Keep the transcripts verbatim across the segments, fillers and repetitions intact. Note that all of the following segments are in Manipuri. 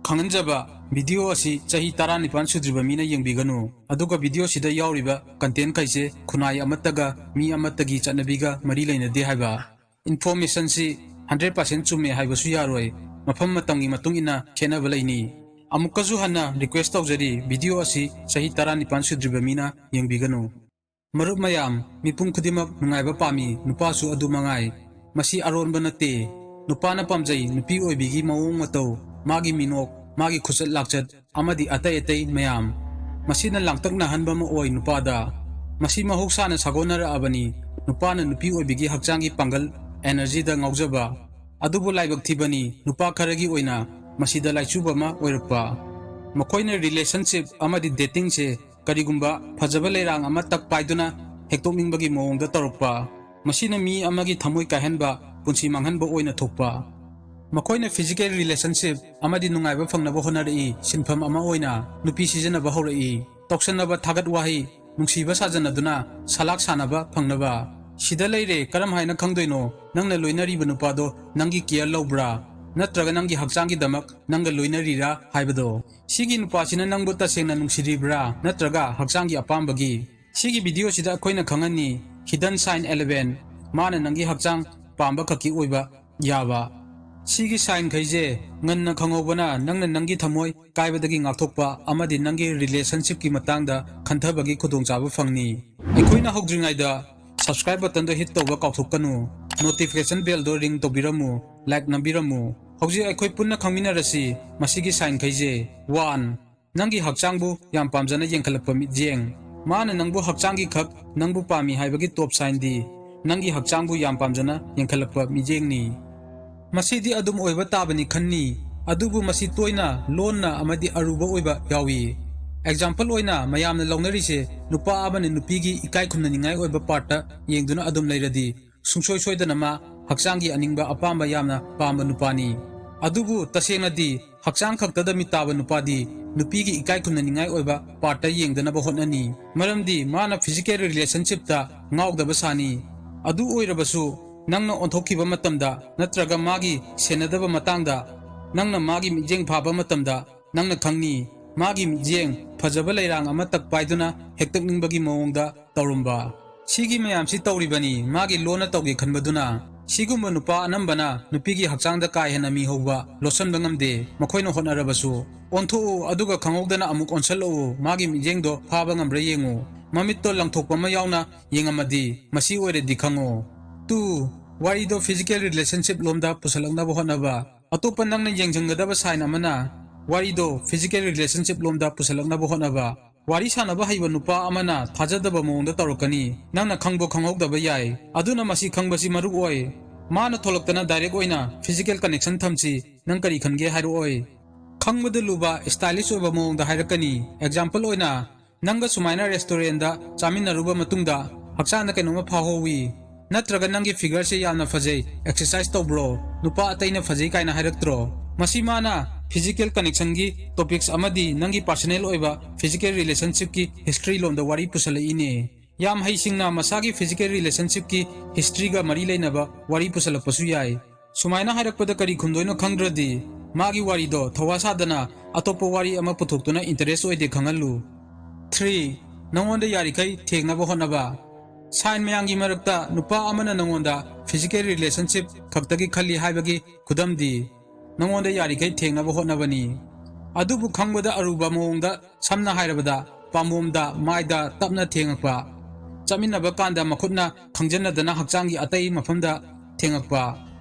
ꯈꯪꯍꯟꯖꯕ, video ꯑꯁꯤ ꯆꯍꯤ ꯇꯔꯥꯅꯤꯄꯥꯟ ꯁꯨꯗ꯭ꯔꯤꯕ ꯃꯤꯅ ꯌꯦꯡꯕꯤꯒꯅꯨ꯫ ꯑꯗꯨꯒ video ꯁꯤꯗ ꯌꯥꯎꯔꯤꯕ content ꯈꯩꯁꯦ ꯈꯨꯟꯅꯥꯏ ꯑꯃꯠꯇꯒ, ꯃꯤ ꯑꯃꯠꯇꯒꯤ ꯆꯠꯅꯕꯤꯒ ꯃꯔꯤ ꯂꯩꯅꯗꯦ ꯍꯥꯏꯕ꯫ Information ꯁꯤ hundred percent ꯆꯨꯝꯃꯦ ꯍꯥꯏꯕꯁꯨ ꯌꯥꯔꯣꯏ꯫ ꯃꯐꯝ ꯃꯇꯝꯒꯤ ꯃꯇꯨꯡ ꯏꯟꯅ ꯈꯦꯠꯅꯕ ꯂꯩꯅꯤ꯫ ꯑꯃꯨꯛꯀꯁꯨ ꯍꯟꯅ request ꯇꯧꯖꯔꯤ, video ꯑꯁꯤ ꯆꯍꯤ ꯇꯔꯥꯅꯤꯄꯥꯟ ꯁꯨꯗ꯭ꯔꯤꯕ ꯃꯤꯅ ꯌꯦꯡꯕꯤꯒꯅꯨ꯫ ꯃꯔꯨꯞ ꯃꯌꯥꯝ, ꯃꯤꯄꯨꯝ ꯈꯨꯗꯤꯡꯃꯛ ꯅꯨꯡꯉꯥꯏꯕ ꯄꯥꯝꯃꯤ, ꯅꯨꯄꯥꯁꯨ ꯑꯗꯨ ꯃꯉꯥꯏ꯫ ꯃꯁꯤ ꯑꯔꯣꯟꯕ ꯅꯠꯇꯦ꯫ ꯅꯨꯄꯥꯅ ꯄꯥꯝꯖꯩ ꯅꯨꯄꯤ ꯑꯣꯏꯕꯤꯒꯤ ꯃꯑꯣꯡ ꯃꯇꯧ, ꯃꯥꯒꯤ ꯃꯤꯅꯣꯛ, ꯃꯥꯒꯤ ꯈꯨꯆꯠ ꯂꯥꯛꯆꯠ, ꯑꯃꯗꯤ ꯑꯇꯩ ꯑꯇꯩ ꯃꯌꯥꯝ꯫ ꯃꯁꯤꯅ ꯂꯥꯡꯇꯛꯅꯍꯟꯕ ꯑꯃ ꯑꯣꯏ ꯅꯨꯄꯥꯗ꯫ ꯃꯁꯤ ꯃꯍꯧꯁꯥꯅ ꯁꯥꯒꯣꯟꯅꯔꯛꯑꯕꯅꯤ꯫ ꯅꯨꯄꯥꯅ ꯅꯨꯄꯤ ꯑꯣꯏꯕꯤꯒꯤ ꯍꯛꯆꯥꯡꯒꯤ ꯄꯥꯡꯒꯜ, energy ꯗ ꯉꯥꯎꯖꯕ꯫ ꯑꯗꯨꯕꯨ ꯂꯥꯏꯕꯛ ꯊꯤꯕꯅꯤ, ꯅꯨꯄꯥ ꯈꯔꯒꯤ ꯑꯣꯏꯅ ꯃꯁꯤꯗ ꯂꯥꯏꯆꯨꯕ ꯑꯃ ꯑꯣꯏꯔꯛꯄ꯫ ꯃꯈꯣꯏꯅ relationship ꯑꯃꯗꯤ dating ꯁꯦ ꯀꯔꯤꯒꯨꯝꯕ ꯐꯖꯕ ꯂꯩꯔꯥꯡ ꯑꯃ ꯇꯛ ꯄꯥꯏꯗꯨꯅ ꯍꯦꯛꯇꯣꯛꯅꯤꯡꯕꯒꯤ ꯃꯑꯣꯡꯗ ꯇꯧꯔꯛꯄ꯫ ꯃꯁꯤꯅ ꯃꯤ ꯑꯃꯒꯤ ꯊꯃꯣꯏ ꯀꯥꯏꯍꯟꯕ, ꯄꯨꯟꯁꯤ ꯃꯥꯡꯍꯟꯕ ꯑꯣꯏꯅ ꯊꯣꯛꯄ꯫ ꯃꯈꯣꯏꯅ physical relationship ꯑꯃꯗꯤ ꯅꯨꯡꯉꯥꯏꯕ ꯐꯪꯅꯕ ꯍꯣꯠꯅꯔꯛꯏ, ꯁꯤꯟꯐꯝ ꯑꯃ ꯑꯣꯏꯅ ꯅꯨꯄꯤ ꯁꯤꯖꯤꯟꯅꯕ ꯍꯧꯔꯛꯏ꯫ ꯇꯧꯁꯟꯅꯕ ꯊꯥꯒꯠ ꯋꯥꯍꯩ, ꯅꯨꯡꯁꯤꯕ ꯁꯥꯖꯟꯅꯗꯨꯅ ꯁꯂꯥꯛ ꯁꯥꯟꯅꯕ ꯐꯪꯅꯕ꯫ ꯁꯤꯗ ꯂꯩꯔꯦ, ꯀꯔꯝ ꯍꯥꯏꯅ ꯈꯪꯗꯣꯏꯅꯣ ꯅꯪꯅ ꯂꯣꯏꯅꯔꯤꯕ ꯅꯨꯄꯥꯗꯣ ꯅꯪꯒꯤ care ꯂꯧꯕ꯭ꯔꯥ, ꯅꯠꯇ꯭ꯔꯒ ꯅꯪꯒꯤ ꯍꯛꯆꯥꯡꯒꯤꯗꯃꯛ ꯅꯪꯒ ꯂꯣꯏꯅꯔꯤꯔꯥ ꯍꯥꯏꯕꯗꯣ? ꯁꯤꯒꯤ ꯅꯨꯄꯥꯁꯤꯅ ꯅꯪꯕꯨ ꯇꯁꯦꯡꯅ ꯅꯨꯡꯁꯤꯔꯤꯕ꯭ꯔꯥ, ꯅꯠꯇ꯭ꯔꯒ ꯍꯛꯆꯥꯡꯒꯤ ꯑꯄꯥꯝꯕꯒꯤ? ꯁꯤꯒꯤ video ꯁꯤꯗ ꯑꯩꯈꯣꯏꯅ ꯈꯪꯍꯟꯅꯤ, hidden sign eleven, ꯃꯥꯅ ꯅꯪꯒꯤ ꯍꯛꯆꯥꯡ ꯄꯥꯝꯕ ꯈꯛꯀꯤ ꯑꯣꯏꯕ ꯌꯥꯕ꯫ ꯁꯤꯒꯤ sign ꯈꯩꯁꯦ ꯉꯟꯅ ꯈꯪꯍꯧꯕꯅ ꯅꯪꯅ ꯅꯪꯒꯤ ꯊꯃꯣꯏ ꯀꯥꯏꯕꯗꯒꯤ ꯉꯥꯛꯊꯣꯛꯄ ꯑꯃꯗꯤ ꯅꯪꯒꯤ relationship ꯀꯤ ꯃꯇꯥꯡꯗ ꯈꯟꯊꯕꯒꯤ ꯈꯨꯗꯣꯡꯆꯥꯕ ꯐꯪꯅꯤ꯫ ꯑꯩꯈꯣꯏꯅ ꯍꯧꯗ꯭ꯔꯤꯉꯩꯗ subscribe button ꯗꯣ hit ꯇꯧꯕ ꯀꯥꯎꯊꯣꯛꯀꯅꯨ꯫ Notification bell ꯗꯣ ring ꯇꯧꯕꯤꯔꯝꯃꯨ, like ꯅꯝꯕꯤꯔꯝꯃꯨ꯫ ꯍꯧꯖꯤꯛ ꯑꯩꯈꯣꯏ ꯄꯨꯟꯅ ꯈꯪꯃꯤꯟꯅꯔꯁꯤ ꯃꯁꯤꯒꯤ sign ꯈꯩꯁꯦ꯫ One, ꯅꯪꯒꯤ ꯍꯛꯆꯥꯡꯕꯨ ꯌꯥꯝ ꯄꯥꯝꯖꯅ ꯌꯦꯡꯈꯠꯂꯛꯄ ꯃꯤꯠꯌꯦꯡ꯫ ꯃꯥꯅ ꯅꯪꯕꯨ ꯍꯛꯆꯥꯡꯒꯤ ꯈꯛ ꯅꯪꯕꯨ ꯄꯥꯝꯃꯤ ꯍꯥꯏꯕꯒꯤ top sign ꯗꯤ ꯅꯪꯒꯤ ꯍꯛꯆꯥꯡꯕꯨ ꯌꯥꯝ ꯄꯥꯝꯖꯅ ꯌꯦꯡꯈꯠꯂꯛꯄ ꯃꯤꯠꯌꯦꯡꯅꯤ꯫ ꯃꯁꯤꯗꯤ ꯑꯗꯨꯝ ꯑꯣꯏꯕ ꯇꯥꯕꯅꯤ ꯈꯟꯅꯤ, ꯑꯗꯨꯕꯨ ꯃꯁꯤ ꯇꯣꯏꯅ, ꯂꯣꯟꯅ ꯑꯃꯗꯤ ꯑꯔꯨꯕ ꯑꯣꯏꯕ ꯌꯥꯎꯏ꯫ Example ꯑꯣꯏꯅ ꯃꯌꯥꯝꯅ ꯂꯧꯅꯔꯤꯁꯦ, ꯅꯨꯄꯥ ꯑꯃꯅ ꯅꯨꯄꯤꯒꯤ ꯏꯀꯥꯏ ꯈꯨꯝꯅꯅꯤꯡꯉꯥꯏ ꯑꯣꯏꯕ part ꯇ ꯌꯦꯡꯗꯨꯅ ꯑꯗꯨꯝ ꯂꯩꯔꯗꯤ, ꯁꯨꯡꯁꯣꯏ ꯁꯣꯏꯗꯅ ꯃꯥ ꯍꯛꯆꯥꯡꯒꯤ ꯑꯅꯤꯡꯕ ꯑꯄꯥꯝꯕ ꯌꯥꯝꯅ ꯄꯥꯝꯕ ꯅꯨꯄꯥꯅꯤ꯫ ꯑꯗꯨꯕꯨ ꯇꯁꯦꯡꯅꯗꯤ ꯍꯛꯆꯥꯡ ꯈꯛꯇꯗ ꯃꯤꯠ ꯇꯥꯕ ꯅꯨꯄꯥꯗꯤ ꯅꯨꯄꯤꯒꯤ ꯏꯀꯥꯏ ꯈꯨꯝꯅꯅꯤꯡꯉꯥꯏ ꯑꯣꯏꯕ part ꯇ ꯌꯦꯡꯗꯅꯕ ꯍꯣꯠꯅꯅꯤ꯫ ꯃꯔꯝꯗꯤ ꯃꯥꯅ physical relationship ꯇ ꯉꯥꯎꯗꯕ ꯁꯥꯅꯤ꯫ ꯑꯗꯨ ꯑꯣꯏꯔꯕꯁꯨ ꯅꯪꯅ ꯑꯣꯟꯊꯣꯛꯈꯤꯕ ꯃꯇꯝꯗ ꯅꯠꯇ꯭ꯔꯒ ꯃꯥꯒꯤ ꯁꯦꯟꯅꯗꯕ ꯃꯇꯥꯡꯗ ꯅꯪꯅ ꯃꯥꯒꯤ ꯃꯤꯠꯌꯦꯡ ꯐꯥꯕ ꯃꯇꯝꯗ ꯅꯪꯅ ꯈꯪꯅꯤ, ꯃꯥꯒꯤ ꯃꯤꯠꯌꯦꯡ ꯐꯖꯕ ꯂꯩꯔꯥꯡ ꯑꯃ ꯇꯛ ꯄꯥꯏꯗꯨꯅ ꯍꯦꯛꯇꯛꯅꯤꯡꯕꯒꯤ ꯃꯑꯣꯡꯗ ꯇꯧꯔꯝꯕ꯫ ꯁꯤꯒꯤ ꯃꯌꯥꯝꯁꯤ ꯇꯧꯔꯤꯕꯅꯤ ꯃꯥꯒꯤ ꯂꯣꯟꯅ ꯇꯧꯒꯦ ꯈꯟꯕꯗꯨꯅ꯫ ꯁꯤꯒꯨꯝꯕ ꯅꯨꯄꯥ ꯑꯅꯝꯕꯅ ꯅꯨꯄꯤꯒꯤ ꯍꯛꯆꯥꯡꯗ ꯀꯥ ꯍꯦꯟꯅ ꯃꯤ ꯍꯧꯕ ꯂꯣꯠꯁꯟꯕ ꯉꯝꯗꯦ꯫ ꯃꯈꯣꯏꯅ ꯍꯣꯠꯅꯔꯕꯁꯨ ꯑꯣꯟꯊꯣꯛꯎ, ꯑꯗꯨꯒ ꯈꯪꯍꯧꯗꯅ ꯑꯃꯨꯛ ꯑꯣꯟꯁꯜꯂꯛꯎ꯫ ꯃꯥꯒꯤ ꯃꯤꯠꯌꯦꯡꯗꯣ ꯐꯥꯕ ꯉꯝꯕ꯭ꯔꯥ ꯌꯦꯡꯉꯨ꯫ ꯃꯃꯤꯠꯇꯣ ꯂꯪꯊꯣꯛꯄ ꯑꯃ ꯌꯥꯎꯅ ꯌꯦꯡꯉꯝꯃꯗꯤ ꯃꯁꯤ ꯑꯣꯏꯔꯗꯤ ꯈꯪꯉꯣ꯫ Two, ꯋꯥꯔꯤꯗꯣ physical relationship ꯂꯣꯝꯗ ꯄꯨꯁꯜꯂꯛꯅꯕ ꯍꯣꯠꯅꯕ꯫ ꯑꯇꯣꯞꯄ ꯅꯪꯅ ꯌꯦꯡꯁꯤꯟꯒꯗꯕ sign ꯑꯃꯅ ꯋꯥꯔꯤꯗꯣ physical relationship ꯂꯣꯝꯗ ꯄꯨꯁꯜꯂꯛꯅꯕ ꯍꯣꯠꯅꯕ꯫ ꯋꯥꯔꯤ ꯁꯥꯟꯅꯕ ꯍꯩꯕ ꯅꯨꯄꯥ ꯑꯃꯅ ꯊꯥꯖꯗꯕ ꯃꯑꯣꯡꯗ ꯇꯧꯔꯛꯀꯅꯤ꯫ ꯅꯪꯅ ꯈꯪꯕ ꯈꯪꯍꯧꯗꯕ ꯌꯥꯏ꯫ ꯑꯗꯨꯅ ꯃꯁꯤ ꯈꯪꯕꯁꯤ ꯃꯔꯨ ꯑꯣꯏ꯫ ꯃꯥꯅ ꯊꯣꯛꯂꯛꯇꯅ direct ꯑꯣꯏꯅ physical connection ꯊꯝꯁꯤ꯫ ꯅꯪ ꯀꯔꯤ ꯈꯟꯒꯦ ꯍꯥꯏꯔꯛꯑꯣꯏ꯫ ꯈꯪꯕꯗ ꯂꯨꯕ, stylish ꯑꯣꯏꯕ ꯃꯑꯣꯡꯗ ꯍꯥꯏꯔꯛꯀꯅꯤ꯫ Example ꯑꯣꯏꯅ, ꯅꯪꯒ ꯁꯨꯃꯥꯏꯅ restaurantꯗ ꯆꯥꯃꯤꯟꯅꯔꯨꯕ ꯃꯇꯨꯡꯗ ꯍꯛꯆꯥꯡꯗ ꯀꯩꯅꯣꯝꯃ ꯐꯥꯎꯍꯧꯋꯤ, ꯅꯠꯇ꯭ꯔꯒ ꯅꯪꯒꯤ figureꯁꯦ ꯌꯥꯝꯅ ꯐꯖꯩ, exercise ꯇꯧꯕ꯭ꯔꯣ, ꯅꯨꯄꯥ ꯑꯇꯩꯅ ꯐꯖꯩ ꯀꯥꯏꯅ ꯍꯥꯏꯔꯛꯇ꯭ꯔꯣ? ꯃꯁꯤ ꯃꯥꯅ physical connectionꯒꯤ topics ꯑꯃꯗꯤ ꯅꯪꯒꯤ personal ꯑꯣꯏꯕ physical relationshipꯀꯤ history ꯂꯣꯝꯗ ꯋꯥꯔꯤ ꯄꯨꯁꯜꯂꯛꯏꯅꯦ꯫ ꯌꯥꯝ ꯍꯩꯁꯤꯡꯅ ꯃꯁꯥꯒꯤ physical relationshipꯀꯤ historyꯒ ꯃꯔꯤ ꯂꯩꯅꯕ ꯋꯥꯔꯤ ꯄꯨꯁꯜꯂꯛꯄꯁꯨ ꯌꯥꯏ꯫ ꯁꯨꯃꯥꯏꯅ ꯍꯥꯏꯔꯛꯄꯗ ꯀꯔꯤ ꯈꯨꯝꯗꯣꯏꯅꯣ ꯈꯪꯗ꯭ꯔꯗꯤ, ꯃꯥꯒꯤ ꯋꯥꯔꯤꯗꯣ ꯊꯧꯋꯥ ꯁꯥꯗꯅ ꯑꯇꯣꯞꯄ ꯋꯥꯔꯤ ꯑꯃ ꯄꯨꯊꯣꯛꯇꯨꯅ interest ꯑꯣꯏꯗꯦ ꯈꯪꯍꯜꯂꯨ꯫ Three, ꯅꯉꯣꯟꯗ ꯌꯥꯔꯤꯈꯩ ꯊꯦꯡꯅꯕ ꯍꯣꯠꯅꯕ꯫ Sign ꯃꯌꯥꯝꯒꯤ ꯃꯔꯛꯇ ꯅꯨꯄꯥ ꯑꯃꯅ ꯅꯉꯣꯟꯗ physical relationship ꯈꯛꯇꯒꯤ ꯈꯜꯂꯤ ꯍꯥꯏꯕꯒꯤ ꯈꯨꯗꯝꯗꯤ, ꯅꯉꯣꯟꯗ ꯌꯥꯔꯤꯈꯩ ꯊꯦꯡꯅꯕ ꯍꯣꯠꯅꯕꯅꯤ꯫ ꯑꯗꯨꯕꯨ ꯈꯪꯕꯗ ꯑꯔꯨꯕ ꯃꯑꯣꯡꯗ, ꯁꯝꯅ ꯍꯥꯏꯔꯕꯗ, ꯄꯥꯝꯕꯣꯝꯗ, ꯃꯥꯏꯗ ꯇꯞꯅ ꯊꯦꯡꯉꯛꯄ, ꯆꯠꯃꯤꯟꯅꯕ ꯀꯥꯟꯗ ꯃꯈꯨꯠꯅ ꯈꯪꯖꯟꯅꯗꯅ ꯍꯛꯆꯥꯡꯒꯤ ꯑꯇꯩ ꯃꯐꯝꯗ ꯊꯦꯡꯉꯛꯄ,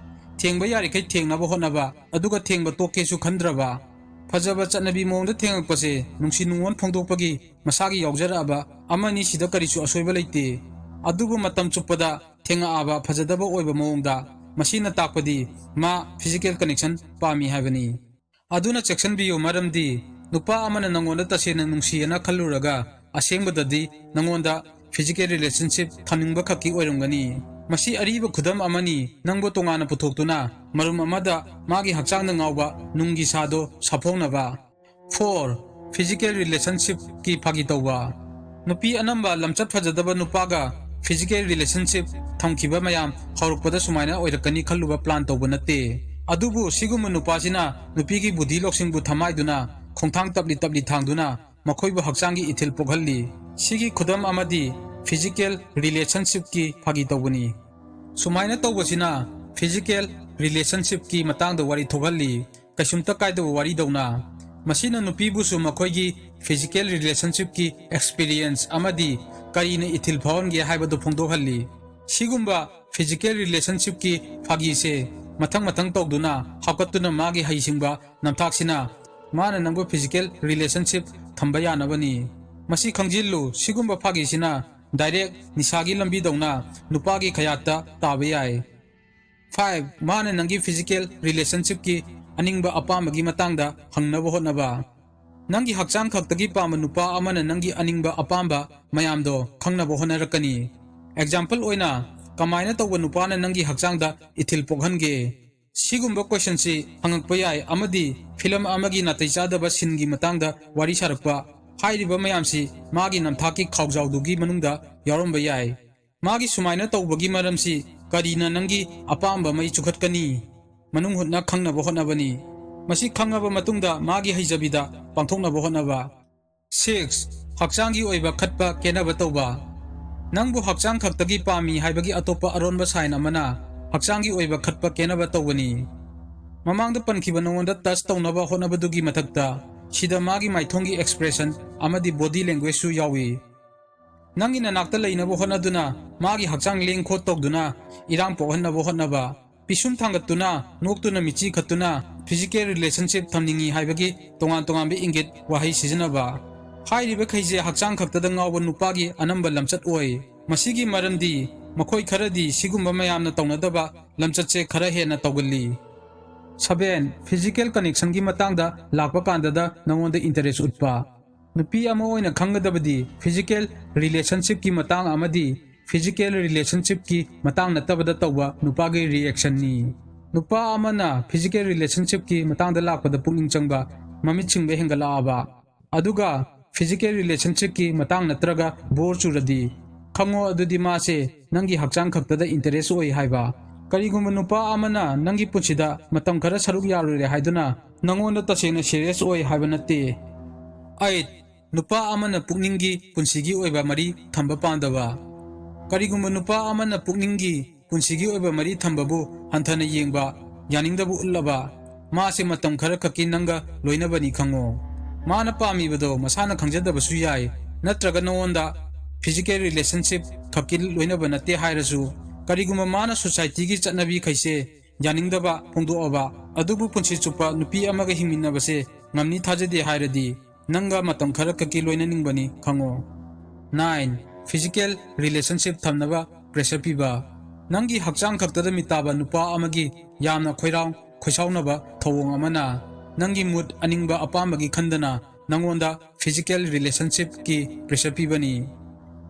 ꯊꯦꯡꯕ ꯌꯥꯔꯤꯈꯩ ꯊꯦꯡꯅꯕ ꯍꯣꯠꯅꯕ, ꯑꯗꯨꯒ ꯊꯦꯡꯕ ꯇꯣꯛꯀꯦꯁꯨ ꯈꯟꯗ꯭ꯔꯕ꯫ ꯐꯖꯕ ꯆꯠꯅꯕꯤ ꯃꯑꯣꯡꯗ ꯊꯦꯡꯉꯛꯄꯁꯦ ꯅꯨꯡꯁꯤ ꯅꯨꯡꯉꯣꯟ ꯐꯣꯡꯗꯣꯛꯄꯒꯤ ꯃꯁꯥꯒꯤ ꯌꯥꯎꯖꯔꯛꯑꯕ ꯑꯃꯅꯤ, ꯁꯤꯗ ꯀꯔꯤꯁꯨ ꯑꯁꯣꯏꯕ ꯂꯩꯇꯦ꯫ ꯑꯗꯨꯕꯨ ꯃꯇꯝ ꯆꯨꯞꯄꯗ ꯊꯦꯡꯉꯛꯑꯕ ꯐꯖꯗꯕ ꯑꯣꯏꯕ ꯃꯑꯣꯡꯗ, ꯃꯁꯤꯅ ꯇꯥꯛꯄꯗꯤ ꯃꯥ physical connection ꯄꯥꯝꯃꯤ ꯍꯥꯏꯕꯅꯤ꯫ ꯑꯗꯨꯅ ꯆꯦꯛꯁꯤꯟꯕꯤꯌꯨ, ꯃꯔꯝꯗꯤ ꯅꯨꯄꯥ ꯑꯃꯅ ꯅꯉꯣꯟꯗ ꯇꯁꯦꯡꯅ ꯅꯨꯡꯁꯤꯌꯦꯅ ꯈꯜꯂꯨꯔꯒ ꯑꯁꯦꯡꯕꯗꯗꯤ ꯅꯉꯣꯟꯗ physical relationship ꯊꯝꯅꯤꯡꯕ ꯈꯛꯀꯤ ꯑꯣꯏꯔꯝꯒꯅꯤ꯫ ꯃꯁꯤ ꯑꯔꯤꯕ ꯈꯨꯗꯝ ꯑꯃꯅꯤ, ꯅꯪꯕꯨ ꯇꯣꯉꯥꯟꯅ ꯄꯨꯊꯣꯛꯇꯨꯅ ꯃꯔꯨꯝ ꯑꯃꯗ ꯃꯥꯒꯤ ꯍꯛꯆꯥꯡꯗ ꯉꯥꯎꯕ ꯅꯨꯡꯒꯤ ꯁꯥꯗꯣ ꯁꯥꯐꯣꯡꯅꯕ꯫ Four, physical relationshipꯀꯤ ꯐꯥꯒꯤ ꯇꯧꯕ꯫ ꯅꯨꯄꯤ ꯑꯅꯝꯕ ꯂꯝꯆꯠ ꯐꯖꯗꯕ ꯅꯨꯄꯥꯒ physical relationship ꯊꯝꯈꯤꯕ ꯃꯌꯥꯝ ꯍꯧꯔꯛꯄꯗ ꯁꯨꯃꯥꯏꯅ ꯑꯣꯏꯔꯛꯀꯅꯤ ꯈꯜꯂꯨꯕ plan ꯇꯧꯕ ꯅꯠꯇꯦ꯫ ꯑꯗꯨꯕꯨ ꯁꯤꯒꯨꯝꯕ ꯅꯨꯄꯥꯁꯤꯅ ꯅꯨꯄꯤꯒꯤ ꯕꯨꯙꯤ ꯂꯧꯁꯤꯡꯕꯨ ꯊꯝꯃꯥꯏꯗꯨꯅ ꯈꯣꯡꯊꯥꯡ ꯇꯞꯂꯤ ꯇꯞꯂꯤ ꯊꯥꯡꯗꯨꯅ ꯃꯈꯣꯏꯕꯨ ꯍꯛꯆꯥꯡꯒꯤ ꯏꯊꯤꯜ ꯄꯣꯛꯍꯜꯂꯤ꯫ ꯁꯤꯒꯤ ꯈꯨꯗꯝ ꯑꯃꯗꯤ physical relationshipꯀꯤ ꯐꯥꯒꯤ ꯇꯧꯕꯅꯤ꯫ ꯁꯨꯃꯥꯏꯅ ꯇꯧꯕꯁꯤꯅ physical relationshipꯀꯤ ꯃꯇꯥꯡꯗ ꯋꯥꯔꯤ ꯊꯣꯛꯍꯜꯂꯤ, ꯀꯩꯁꯨꯝꯇ ꯀꯥꯏꯗꯕ ꯋꯥꯔꯤꯗꯧꯅ꯫ ꯃꯁꯤꯅ ꯅꯨꯄꯤꯕꯨꯁꯨ ꯃꯈꯣꯏꯒꯤ physical relationshipꯀꯤ experience ꯑꯃꯗꯤ ꯀꯔꯤꯅ ꯏꯊꯤꯜ ꯐꯥꯎꯍꯟꯒꯦ ꯍꯥꯏꯕꯗꯨ ꯐꯣꯡꯗꯣꯛꯍꯜꯂꯤ꯫ ꯁꯤꯒꯨꯝꯕ physical relationshipꯀꯤ ꯐꯥꯒꯤꯁꯦ ꯃꯊꯪ ꯃꯊꯪ ꯇꯧꯗꯨꯅ ꯍꯥꯞꯀꯠꯇꯨꯅ ꯃꯥꯒꯤ ꯍꯩꯁꯤꯡꯕ ꯅꯝꯊꯥꯛꯁꯤꯅ ꯃꯥꯅ ꯅꯪꯕꯨ physical relationship ꯊꯝꯕ ꯌꯥꯅꯕꯅꯤ꯫ ꯃꯁꯤ ꯈꯪꯖꯤꯜꯂꯨ, ꯁꯤꯒꯨꯝꯕ ꯐꯥꯒꯤꯁꯤꯅ direct ꯅꯤꯁꯥꯒꯤ ꯂꯝꯕꯤꯗꯧꯅ ꯅꯨꯄꯥꯒꯤ ꯈꯌꯥꯠꯇ ꯇꯥꯕ ꯌꯥꯏ꯫ Five, ꯃꯥꯅ ꯅꯪꯒꯤ physical relationshipꯀꯤ ꯑꯅꯤꯡꯕ ꯑꯄꯥꯝꯕꯒꯤ ꯃꯇꯥꯡꯗ ꯍꯪꯅꯕ ꯍꯣꯠꯅꯕ꯫ ꯅꯪꯒꯤ ꯍꯛꯆꯥꯡ ꯈꯛꯇꯒꯤ ꯄꯥꯝꯕ ꯅꯨꯄꯥ ꯑꯃꯅ ꯅꯪꯒꯤ ꯑꯅꯤꯡꯕ ꯑꯄꯥꯝꯕ ꯃꯌꯥꯝꯗꯣ ꯈꯪꯅꯕ ꯍꯣꯠꯅꯔꯛꯀꯅꯤ꯫ Example ꯑꯣꯏꯅ, ꯀꯃꯥꯏꯅ ꯇꯧꯕ ꯅꯨꯄꯥꯅ ꯅꯪꯒꯤ ꯍꯛꯆꯥꯡꯗ ꯏꯊꯤꯜ ꯄꯣꯛꯍꯟꯒꯦ? ꯁꯤꯒꯨꯝꯕ questionꯁꯤ ꯍꯪꯉꯛꯄ ꯌꯥꯏ ꯑꯃꯗꯤ film ꯑꯃꯒꯤ ꯅꯥꯇꯩ ꯆꯥꯗꯕ sceneꯒꯤ ꯃꯇꯥꯡꯗ ꯋꯥꯔꯤ ꯁꯥꯔꯛꯄ꯫ ꯍꯥꯏꯔꯤꯕ ꯃꯌꯥꯝꯁꯤ ꯃꯥꯒꯤ ꯅꯝꯊꯥꯛꯀꯤ ꯈꯥꯎꯖꯥꯎꯗꯨꯒꯤ ꯃꯅꯨꯡꯗ ꯌꯥꯎꯔꯝꯕ ꯌꯥꯏ꯫ ꯃꯥꯒꯤ ꯁꯨꯃꯥꯏꯅ ꯇꯧꯕꯒꯤ ꯃꯔꯝꯁꯤ ꯀꯔꯤꯅ ꯅꯪꯒꯤ ꯑꯄꯥꯝꯕ ꯃꯩ ꯆꯨꯈꯠꯀꯅꯤ? ꯃꯅꯨꯡ ꯍꯨꯠꯅ ꯈꯪꯅꯕ ꯍꯣꯠꯅꯕꯅꯤ꯫ ꯃꯁꯤ ꯈꯪꯉꯕ ꯃꯇꯨꯡꯗ ꯃꯥꯒꯤ ꯍꯩꯖꯕꯤꯗ ꯄꯥꯡꯊꯣꯛꯅꯕ ꯍꯣꯠꯅꯕ꯫ Six, ꯍꯛꯆꯥꯡꯒꯤ ꯑꯣꯏꯕ ꯈꯠꯄ ꯀꯦꯅꯕ ꯇꯧꯕ꯫ ꯅꯪꯕꯨ ꯍꯛꯆꯥꯡ ꯈꯛꯇꯒꯤ ꯄꯥꯝꯃꯤ ꯍꯥꯏꯕꯒꯤ ꯑꯇꯣꯞꯄ ꯑꯔꯣꯟꯕ sign ꯑꯃꯅ ꯍꯛꯆꯥꯡꯒꯤ ꯑꯣꯏꯕ ꯈꯠꯄ ꯀꯦꯅꯕ ꯇꯧꯕꯅꯤ꯫ ꯃꯃꯥꯡꯗ ꯄꯟꯈꯤꯕ ꯅꯉꯣꯟꯗ touch ꯇꯧꯅꯕ ꯍꯣꯠꯅꯕꯗꯨꯒꯤ ꯃꯊꯛꯇ ꯁꯤꯗ ꯃꯥꯒꯤ ꯃꯥꯏꯊꯣꯡꯒꯤ expression ꯑꯃꯗꯤ body languageꯁꯨ ꯌꯥꯎꯏ꯫ ꯅꯪꯒꯤ ꯅꯅꯥꯛꯇ ꯂꯩꯅꯕ ꯍꯣꯠꯅꯗꯨꯅ ꯃꯥꯒꯤ ꯍꯛꯆꯥꯡ ꯂꯦꯡ ꯈꯣꯠ ꯇꯧꯗꯨꯅ ꯏꯔꯥꯡ ꯄꯣꯛꯍꯟꯅꯕ ꯍꯣꯠꯅꯕ, ꯄꯤꯁꯨꯝ ꯊꯥꯡꯒꯠꯇꯨꯅ, ꯅꯣꯛꯇꯨꯅ ꯃꯤꯠꯆꯤ ꯈꯠꯇꯨꯅ physical relationship ꯊꯝꯅꯤꯡꯏ ꯍꯥꯏꯕꯒꯤ ꯇꯣꯉꯥꯟ ꯇꯣꯉꯥꯟꯕ ꯏꯪꯒꯤꯠ ꯋꯥꯍꯩ ꯁꯤꯖꯤꯟꯅꯕ꯫ ꯍꯥꯏꯔꯤꯕꯈꯩꯁꯦ ꯍꯛꯆꯥꯡ ꯈꯛꯇꯗ ꯉꯥꯎꯕ ꯅꯨꯄꯥꯒꯤ ꯑꯅꯝꯕ ꯂꯝꯆꯠ ꯑꯣꯏ꯫ ꯃꯁꯤꯒꯤ ꯃꯔꯝꯗꯤ ꯃꯈꯣꯏ ꯈꯔꯗꯤ ꯁꯤꯒꯨꯝꯕ ꯃꯌꯥꯝꯅ ꯇꯧꯅꯗꯕ ꯂꯝꯆꯠꯁꯦ ꯈꯔ ꯍꯦꯟꯅ ꯇꯧꯒꯜꯂꯤ꯫ Seven, physical connectionꯒꯤ ꯃꯇꯥꯡꯗ ꯂꯥꯛꯄ ꯀꯥꯟꯗꯗ ꯅꯉꯣꯟꯗ interest ꯎꯠꯄ꯫ ꯅꯨꯄꯤ ꯑꯃ ꯑꯣꯏꯅ ꯈꯪꯒꯗꯕꯗꯤ physical relationshipꯀꯤ ꯃꯇꯥꯡ ꯑꯃꯗꯤ physical relationshipꯀꯤ ꯃꯇꯥꯡ ꯅꯠꯇꯕꯗ ꯇꯧꯕ ꯅꯨꯄꯥꯒꯤ reactionꯅꯤ꯫ ꯅꯨꯄꯥ ꯑꯃꯅ physical relationshipꯀꯤ ꯃꯇꯥꯡꯗ ꯂꯥꯛꯄꯗ ꯄꯨꯛꯅꯤꯡ ꯆꯪꯕ, ꯃꯃꯤꯠ ꯁꯤꯡꯕ ꯍꯦꯟꯒꯠꯂꯛꯑꯕ, ꯑꯗꯨꯒ physical relationshipꯀꯤ ꯃꯇꯥꯡ ꯅꯠꯇ꯭ꯔꯒ bore ꯆꯨꯔꯗꯤ, ꯈꯪꯉꯣ ꯑꯗꯨꯗꯤ ꯃꯥꯁꯦ ꯅꯪꯒꯤ ꯍꯛꯆꯥꯡ ꯈꯛꯇꯗ interest ꯑꯣꯏ ꯍꯥꯏꯕ꯫ ꯀꯔꯤꯒꯨꯝꯕ ꯅꯨꯄꯥ ꯑꯃꯅ ꯅꯪꯒꯤ ꯄꯨꯟꯁꯤꯗ ꯃꯇꯝ ꯈꯔ ꯁꯔꯨꯛ ꯌꯥꯔꯨꯔꯦ ꯍꯥꯏꯗꯨꯅ ꯅꯉꯣꯟꯗ ꯇꯁꯦꯡꯅ serious ꯑꯣꯏ ꯍꯥꯏꯕ ꯅꯠꯇꯦ꯫ ꯑꯩꯠ, ꯅꯨꯄꯥ ꯑꯃꯅ ꯄꯨꯛꯅꯤꯡꯒꯤ ꯄꯨꯟꯁꯤꯒꯤ ꯑꯣꯏꯕ ꯃꯔꯤ ꯊꯝꯕ ꯄꯥꯝꯗꯕ꯫ ꯀꯔꯤꯒꯨꯝꯕ ꯅꯨꯄꯥ ꯑꯃꯅ ꯄꯨꯛꯅꯤꯡꯒꯤ ꯄꯨꯟꯁꯤꯒꯤ ꯑꯣꯏꯕ ꯃꯔꯤ ꯊꯝꯕꯕꯨ ꯍꯟꯊꯅ ꯌꯦꯡꯕ, ꯌꯥꯅꯤꯡꯗꯕ ꯎꯠꯂꯕ, ꯃꯥꯁꯦ ꯃꯇꯝ ꯈꯔ ꯈꯛꯀꯤ ꯅꯪꯒ ꯂꯣꯏꯅꯕꯅꯤ ꯈꯪꯉꯣ꯫ ꯃꯥꯅ ꯄꯥꯝꯃꯤꯕꯗꯣ ꯃꯁꯥꯅ ꯈꯪꯖꯗꯕꯁꯨ ꯌꯥꯏ, ꯅꯠꯇ꯭ꯔꯒ ꯅꯉꯣꯟꯗ physical relationship ꯈꯛꯀꯤ ꯂꯣꯏꯅꯕ ꯅꯠꯇꯦ ꯍꯥꯏꯔꯁꯨ, ꯀꯔꯤꯒꯨꯝꯕ ꯃꯥꯅ societyꯒꯤ ꯆꯠꯅꯕꯤꯈꯩꯁꯦ ꯌꯥꯅꯤꯡꯗꯕ ꯐꯣꯡꯗꯣꯛꯑꯕ, ꯑꯗꯨꯕꯨ ꯄꯨꯟꯁꯤ ꯆꯨꯞꯄ ꯅꯨꯄꯤ ꯑꯃꯒ ꯍꯤꯡꯃꯤꯟꯅꯕꯁꯦ ꯉꯝꯅꯤ ꯊꯥꯖꯗꯦ ꯍꯥꯏꯔꯗꯤ, ꯅꯪꯒ ꯃꯇꯝ ꯈꯔ ꯈꯛꯀꯤ ꯂꯣꯏꯅꯅꯤꯡꯕꯅꯤ ꯈꯪꯉꯣ꯫ Nine, physical relationship ꯊꯝꯅꯕ pressure ꯄꯤꯕ꯫ ꯅꯪꯒꯤ ꯍꯛꯆꯥꯡ ꯈꯛꯇꯗ ꯃꯤꯇꯥꯕ ꯅꯨꯄꯥ ꯑꯃꯒꯤ ꯌꯥꯝꯅ ꯈꯣꯏꯔꯥꯎ ꯈꯣꯏꯁꯥꯎꯅꯕ ꯊꯧꯑꯣꯡ ꯑꯃꯅ ꯅꯪꯒꯤ mood, ꯑꯅꯤꯡꯕ ꯑꯄꯥꯝꯕꯒꯤ ꯈꯟꯗꯅ ꯅꯉꯣꯟꯗ physical relationshipꯀꯤ pressure ꯄꯤꯕꯅꯤ꯫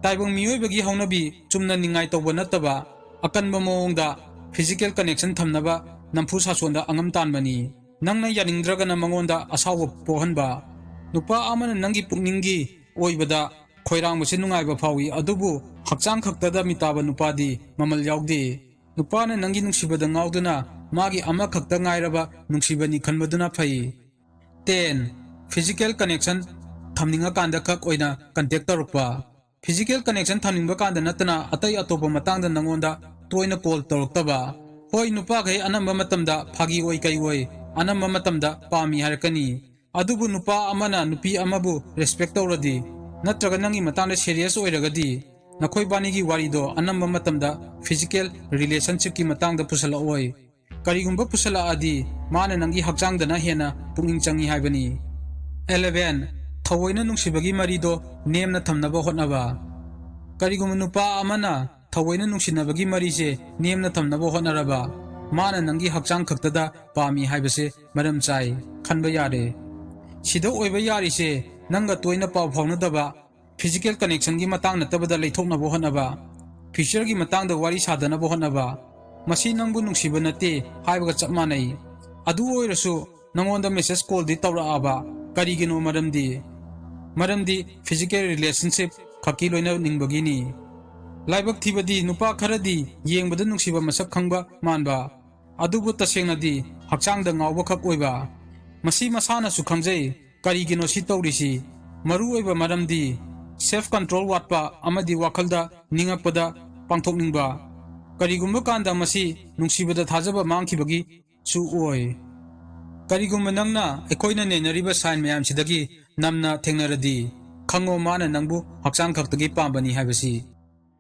ꯇꯥꯏꯕꯪ ꯃꯤꯑꯣꯏꯕꯒꯤ ꯍꯧꯅꯕꯤ ꯆꯨꯝꯅ ꯅꯤꯡꯉꯥꯏ ꯇꯧꯕ ꯅꯠꯇꯕ ꯑꯀꯟꯕ ꯃꯑꯣꯡꯗ physical connection ꯊꯝꯅꯕ ꯅꯝꯐꯨ ꯁꯥꯁꯣꯟꯗ ꯑꯉꯝ ꯇꯥꯟꯕꯅꯤ꯫ ꯅꯪꯅ ꯌꯥꯅꯤꯡꯗ꯭ꯔꯒꯅ ꯃꯉꯣꯟꯗ ꯑꯁꯥꯎꯕ ꯄꯣꯛꯍꯟꯕ꯫ ꯅꯨꯄꯥ ꯑꯃꯅ ꯅꯪꯒꯤ ꯄꯨꯛꯅꯤꯡꯒꯤ ꯑꯣꯏꯕꯗ ꯈꯣꯏꯔꯥꯡꯕꯁꯤ ꯅꯨꯡꯉꯥꯏꯕ ꯐꯥꯎꯏ, ꯑꯗꯨꯕꯨ ꯍꯛꯆꯥꯡ ꯈꯛꯇꯗ ꯃꯤꯇꯥꯕ ꯅꯨꯄꯥꯗꯤ ꯃꯃꯜ ꯌꯥꯎꯗꯦ꯫ ꯅꯨꯄꯥꯅ ꯅꯪꯒꯤ ꯅꯨꯡꯁꯤꯕꯗ ꯉꯥꯎꯗꯨꯅ ꯃꯥꯒꯤ ꯑꯃꯈꯛꯇ ꯉꯥꯏꯔꯕ ꯅꯨꯡꯁꯤꯕꯅꯤ ꯈꯟꯕꯗꯨꯅ ꯐꯩ꯫ Ten, physical connection ꯊꯝꯅꯤꯡꯉꯀꯥꯟꯗ ꯈꯛ ꯑꯣꯏꯅ contact ꯇꯧꯔꯛꯄ꯫ Physical connection ꯊꯝꯅꯤꯡꯕ ꯀꯥꯟꯗ ꯅꯠꯇꯅ ꯑꯇꯩ ꯑꯇꯣꯞꯄ ꯃꯇꯥꯡꯗ ꯅꯉꯣꯟꯗ ꯇꯣꯏꯅ call ꯇꯧꯔꯛꯇꯕ꯫ ꯍꯣꯏ, ꯅꯨꯄꯥꯈꯩ ꯑꯅꯝꯕ ꯃꯇꯝꯗ ꯐꯥꯒꯤ ꯑꯣꯏ ꯀꯩ ꯑꯣꯏ, ꯑꯅꯝꯕ ꯃꯇꯝꯗ ꯄꯥꯝꯃꯤ ꯍꯥꯏꯔꯛꯀꯅꯤ꯫ ꯑꯗꯨꯕꯨ ꯅꯨꯄꯥ ꯑꯃꯅ ꯅꯨꯄꯤ ꯑꯃꯕꯨ respect ꯇꯧꯔꯗꯤ, ꯅꯠꯇ꯭ꯔꯒ ꯅꯪꯒꯤ ꯃꯇꯥꯡꯗ serious ꯑꯣꯏꯔꯒꯗꯤ, ꯅꯈꯣꯏꯕꯥꯅꯤꯒꯤ ꯋꯥꯔꯤꯗꯣ ꯑꯅꯝꯕ ꯃꯇꯝꯗ physical relationshipꯀꯤ ꯃꯇꯥꯡꯗ ꯄꯨꯁꯜꯂꯛꯑꯣꯏ꯫ ꯀꯔꯤꯒꯨꯝꯕ ꯄꯨꯁꯜꯂꯛꯑꯗꯤ, ꯃꯥꯅ ꯅꯪꯒꯤ ꯍꯛꯆꯥꯡꯗꯅ ꯍꯦꯟꯅ ꯄꯨꯛꯅꯤꯡ ꯆꯪꯏ ꯍꯥꯏꯕꯅꯤ꯫ Eleven, ꯊꯑꯣꯏꯅ ꯅꯨꯡꯁꯤꯕꯒꯤ ꯃꯔꯤꯗꯣ ꯅꯦꯝꯅ ꯊꯝꯅꯕ ꯍꯣꯠꯅꯕ꯫ ꯀꯔꯤꯒꯨꯝꯕ ꯅꯨꯄꯥ ꯑꯃꯅ ꯊꯑꯣꯏꯅ ꯅꯨꯡꯁꯤꯅꯕꯒꯤ ꯃꯔꯤꯁꯦ ꯅꯦꯝꯅ ꯊꯝꯅꯕ ꯍꯣꯠꯅꯔꯕ, ꯃꯥꯅ ꯅꯪꯒꯤ ꯍꯛꯆꯥꯡ ꯈꯛꯇꯗ ꯄꯥꯝꯃꯤ ꯍꯥꯏꯕꯁꯦ ꯃꯔꯝ ꯆꯥꯏ ꯈꯟꯕ ꯌꯥꯔꯦ꯫ ꯁꯤꯗ ꯑꯣꯏꯕ ꯌꯥꯔꯤꯁꯦ, ꯅꯪꯒ ꯇꯣꯏꯅ ꯄꯥꯎ ꯐꯥꯎꯅꯗꯕ, physical connectionꯒꯤ ꯃꯇꯥꯡ ꯅꯠꯇꯕꯗ ꯂꯩꯊꯣꯛꯅꯕ ꯍꯣꯠꯅꯕ, futureꯒꯤ ꯃꯇꯥꯡꯗ ꯋꯥꯔꯤ ꯁꯥꯗꯅꯕ ꯍꯣꯠꯅꯕ, ꯃꯁꯤ ꯅꯪꯕꯨ ꯅꯨꯡꯁꯤꯕ ꯅꯠꯇꯦ ꯍꯥꯏꯕꯒ ꯆꯞ ꯃꯥꯟꯅꯩ꯫ ꯑꯗꯨ ꯑꯣꯏꯔꯁꯨ ꯅꯉꯣꯟꯗ message callꯗꯤ ꯇꯧꯔꯛꯑꯕ꯫ ꯀꯔꯤꯒꯤꯅꯣ? ꯃꯔꯝꯗꯤ, ꯃꯔꯝꯗꯤ physical relationship ꯈꯛꯀꯤ ꯂꯣꯏꯅꯅꯤꯡꯕꯒꯤꯅꯤ꯫ ꯂꯥꯏꯕꯛ ꯊꯤꯕꯗꯤ ꯅꯨꯄꯥ ꯈꯔꯗꯤ ꯌꯦꯡꯕꯗ ꯅꯨꯡꯁꯤꯕ ꯃꯁꯛ ꯈꯪꯕ ꯃꯥꯟꯕ, ꯑꯗꯨꯕꯨ ꯇꯁꯦꯡꯅꯗꯤ ꯍꯛꯆꯥꯡꯗ ꯉꯥꯎꯕꯈꯛ ꯑꯣꯏꯕ꯫ ꯃꯁꯤ ꯃꯁꯥꯅꯁꯨ ꯈꯪꯖꯩ꯫ ꯀꯔꯤꯒꯤꯅꯣ ꯁꯤ ꯇꯧꯔꯤꯁꯤ? ꯃꯔꯨ ꯑꯣꯏꯕ ꯃꯔꯝꯗꯤ self control ꯋꯥꯠꯄ ꯑꯃꯗꯤ ꯋꯥꯈꯜꯗ ꯅꯤꯡꯉꯛꯄꯗ ꯄꯥꯡꯊꯣꯛꯅꯤꯡꯕ꯫ ꯀꯔꯤꯒꯨꯝꯕ ꯀꯥꯟꯗ ꯃꯁꯤ ꯅꯨꯡꯁꯤꯕꯗ ꯊꯥꯖꯕ ꯃꯥꯡꯈꯤꯕꯒꯤꯁꯨ ꯑꯣꯏ꯫ ꯀꯔꯤꯒꯨꯝꯕ ꯅꯪꯅ ꯑꯩꯈꯣꯏꯅ ꯅꯩꯅꯔꯤꯕ sign ꯃꯌꯥꯝꯁꯤꯗꯒꯤ ꯅꯝꯅ ꯊꯦꯡꯅꯔꯗꯤ, ꯈꯪꯉꯣ ꯃꯥꯅ ꯅꯪꯕꯨ ꯍꯛꯆꯥꯡ ꯈꯛꯇꯒꯤ ꯄꯥꯝꯕꯅꯤ ꯍꯥꯏꯕꯁꯤ꯫